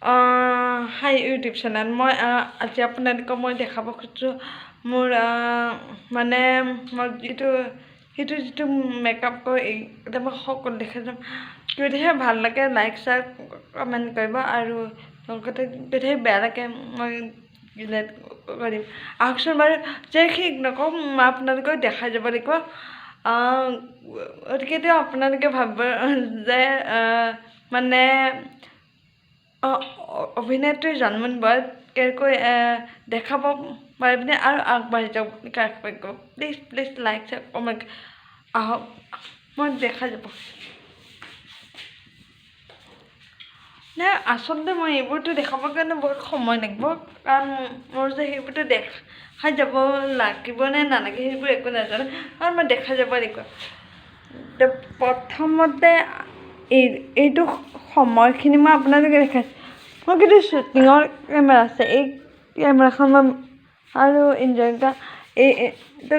হাই YouTube channel, মই আজি আপোনালোকক মই দেখাব খুজিছোঁ মোৰ মানে মই যিটো সেইটো যিটো মেকআপ কৰোঁ, এইকেইটা মই সকলো দেখাই যাম। যদিহে ভাল লাগে, লাইক, শ্বেয়াৰ, কমেণ্ট কৰিব আৰু লগতে যদিহে বেয়া লাগে, মই ডিলেট কৰিম। আহকচোন বাৰু, যে ঠিক নকওঁ, মই আপোনালোকক দেখাই যাব লাগিব। গতিকে আপোনালোকে ভাবিব যে মানে অভিনেত্ৰী জন্মদিন বৰাই কেনেকৈ দেখাব পাৰিবনে আৰু আগবাঢ়ি যাওক। Please please, like, share, comment. আহক, মই দেখাই যাব নাই। আচলতে মই এইবোৰতো দেখাবৰ কাৰণে বহুত সময় লাগিব, কাৰণ মোৰ যে সেইবোৰতো দেখাই যাব লাগিব নে নালাগে, সেইবোৰ একো নাজানো, কাৰণ মই দেখাই যাব লাগিব। প্ৰথমতে এইটো সময়খিনি মই আপোনালোকে দেখাইছোঁ। মোৰ কিন্তু শ্বুটিঙৰ কেমেৰা আছে। এই কেমেৰাখন মই আৰু এনজয় কৰা এইটো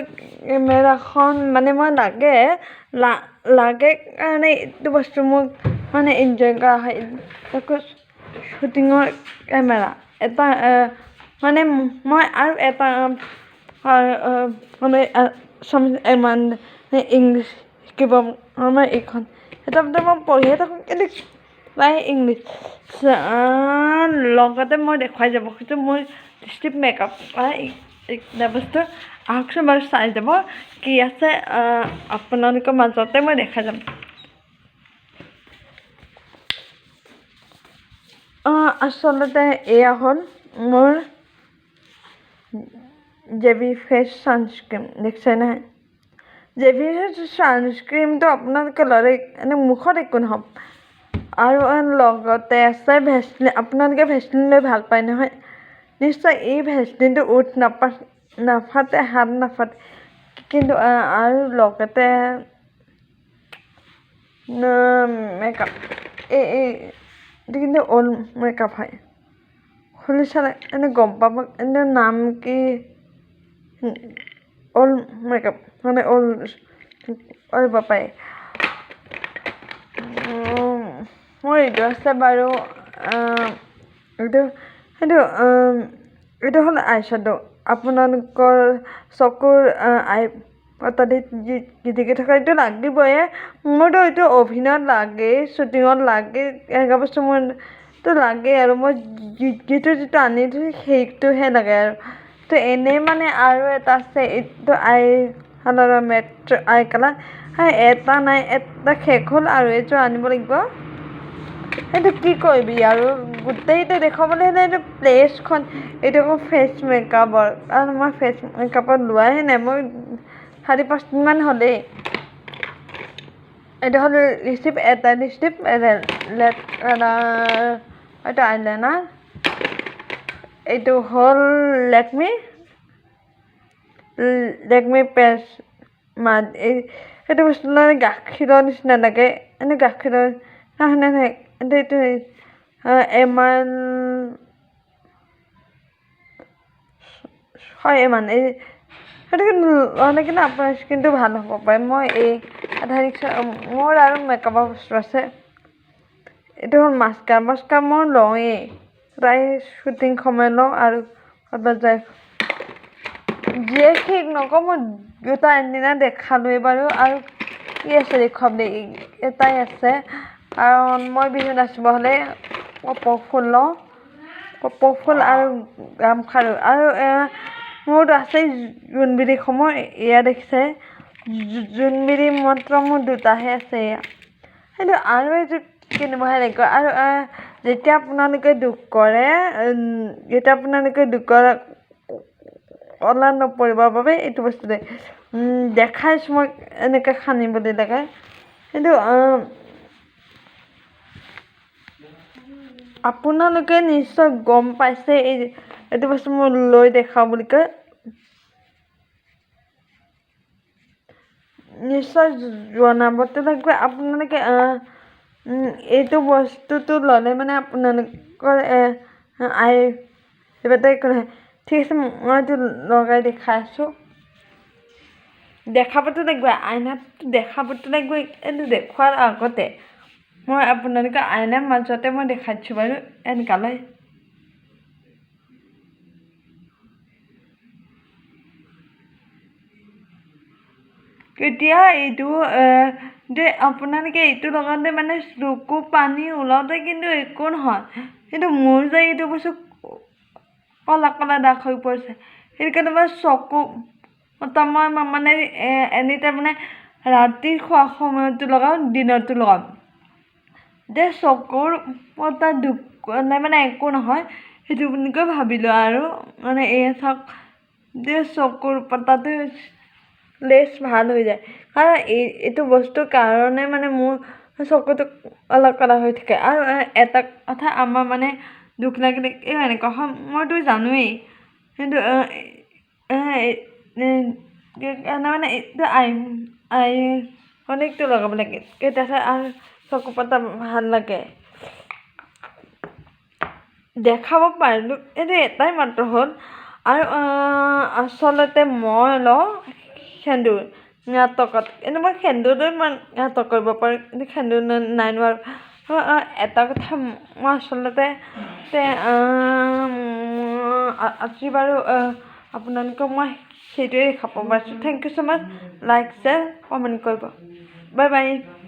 কেমেৰাখন মানে মই লাগে লাগে কাৰণে এইটো বস্তু মোক মানে এনজয় কৰা হয়। শ্বুটিঙৰ কেমেৰা এটা মানে মই আৰু এটা মানে ইংলিছ শিকিব মই এইখন এটা মই পঢ়িয়ে থাকোঁ, কিন্তু প্ৰায় ইংলিছ লগতে মই দেখুৱাই যাব খুজিছোঁ মোৰ ষ্টিপ মেকআপ এইকেইটা বস্তু। আহকচোন বাৰু, চাই যাব কি আছে। আপোনালোকৰ মাজতে মই দেখাই যাম। আচলতে এয়া হ'ল মোৰ জেবি ফেচ ছানস্ক্ৰীম, দেখিছে নহয়? জেবি ফেচ ছানস্ক্ৰীমটো আপোনালোকে ল'লে এনে মুখত একো নহ'ব। আৰু লগতে আছে ভেচলিন। আপোনালোকে ভেচলিন লৈ ভাল পায় নহয় নিশ্চয়? এই ভেচলিনটো ওঁঠ নাফাটে, হাত নাফাটে কিন্তু। আৰু লগতে মেকআপ এই এইটো কিন্তু অল্ড মেকআপ হয়। খুলি চালে এনে গম পাব এনে নাম কি। অল্ড মেকআপ মানে অল্ড কৰিব পাৰে। মোৰ এইটো আছে বাৰু। এইটো সেইটো এইটো হ'ল আই শ্বেড'। আপোনালোকৰ চকুৰ আই পতালিত জিলিকি থকা এইটো লাগিবয়ে। মোৰতো এইটো অভিনয়ত লাগেই, শ্বুটিঙত লাগে। এনেকুৱা বস্তু মোৰতো লাগেই আৰু মই যিটো যিটো আনি থৈছোঁ, সেইটোহে লাগে। আৰু তো এনেই মানে আৰু এটা আছে, এইটো আই কালাৰৰ মেট আই কালাৰ। এটা নাই, এটা শেষ হ'ল আৰু এইযোৰ আনিব লাগিব। সেইটো কি কৰিবি আৰু, গোটেইটো দেখুৱাবলৈ হ'লে এইটো প্লেচখন। এইটো আকৌ ফেচ মেকআপৰ, কাৰণ মই ফেচ মেকআপত লোৱাই নাই মই 4-5 দিনমান হ'লেই। এইটো হ'ল লিপষ্টিক, এটা লিপষ্টিক ৰেড কালাৰ। এইটো আইলাইনাৰ। এইটো হ'ল লেকমি, লেকমি পেচ মাত। এই সেইটো বস্তু মানে গাখীৰৰ নিচিনা লাগে, এনে গাখীৰৰ নহয়। এইটো এম আইল হয় মানে এই সেইটো কিন্তু ল'লে কিন্তু আপোনাৰ স্কিনটো ভাল হ'ব পাৰে। মই এই আধা মোৰ আৰু মেকআপৰ বস্তু আছে। এইটো হ'ল মাস্কাৰ। মাস্কাৰ মই লওঁৱেই প্ৰায়, শ্বুটিং সময়ত লওঁ আৰু ক'ৰবাত যায়। যিয়ে ঠিক নকওঁ, মই দুটা এদিনা দেখালোৱেই বাৰু। আৰু কি আছে দেখুৱাবলৈ? এটাই আছে, কাৰণ মই বিহু নাচিব হ'লে কপৌ ফুল লওঁ, কপৌ ফুল আৰু গামখাৰু। আৰু মোৰতো আছে জোনবিৰিসমূহ, এয়া দেখিছে জোনবিৰি। মাত্ৰ মোৰ দুটাহে আছে এয়া। সেইটো আৰু এইযোৰ কিনিবহে লাগিব। আৰু যেতিয়া আপোনালোকে দুখ কৰে, যেতিয়া আপোনালোকে দুখ কৰে, ক'লা নপৰিবৰ বাবে এইটো বস্তু দেখাইছোঁ মই, এনেকৈ সানিবলৈ লাগে। কিন্তু আপোনালোকে নিশ্চয় গম পাইছে, এইটো বস্তু মই লৈ দেখাওঁ বুলি কয়। নিশ্চয় জনাবতো লাগিব আপোনালোকে। এইটো বস্তুটো ল'লে মানে আপোনালোকৰ আই কিবা এটা একো নহয়। ঠিক আছে, মই এইটো লগাই দেখাই আছোঁ। দেখাবতো লাগিব, আইনাত দেখাবতো লাগিব। এইটো দেখুৱাৰ আগতে মই আপোনালোকে আইনাৰ মাজতে মই দেখাই দিছোঁ বাৰু এনেকুৱালৈ। তেতিয়া এইটো যে আপোনালোকে এইটো লগাওঁতে মানে চকু পানী ওলাওঁতে কিন্তু একো নহয়, কিন্তু মোৰ যে এইটো বস্তু ক'লা ক'লা দাগ হৈ পৰিছে। সেইকাৰণে মই চকু মই মানে এনি টাইম মানে ৰাতি খোৱা সময়তো লগাওঁ, দিনতো লগাওঁ। যে চকুৰ পতা দুখ মানে একো নহয়, সেইটো বুলিকৈ ভাবিলোঁ আৰু মানে এয়া চাওক যে চকুৰ পতাটো লেছ ভাল হৈ যায়, কাৰণ এইটো বস্তুৰ কাৰণে মানে মোৰ চকুটো অলপ ক'লা হৈ থাকে। আৰু এটা কথা আমাৰ মানে দুখ লাগিলে এই এনেকুৱা হয়, মইতো জানোৱেই, কিন্তু সেইকাৰণে মানে এইটো আই কনিকটো লগাব লাগে, তেতিয়াহে আৰু চকু পতা ভাল লাগে। দেখাব পাৰিলোঁ, এইটো এটাই মাত্ৰ হ'ল। আৰু আচলতে মই লওঁ সেন্দুৰ নাটকত, কিন্তু মই সেন্দুৰটো ইমান নাটক কৰিব পাৰোঁ, কিন্তু সেন্দুৰ নাই নোৱাৰোঁ। এটা কথা মই আচলতে আজি বাৰু আপোনালোকক মই সেইটোৱে দেখাব পাৰিছোঁ। Thank you so much, like, share, comment কৰিব। Bye bye.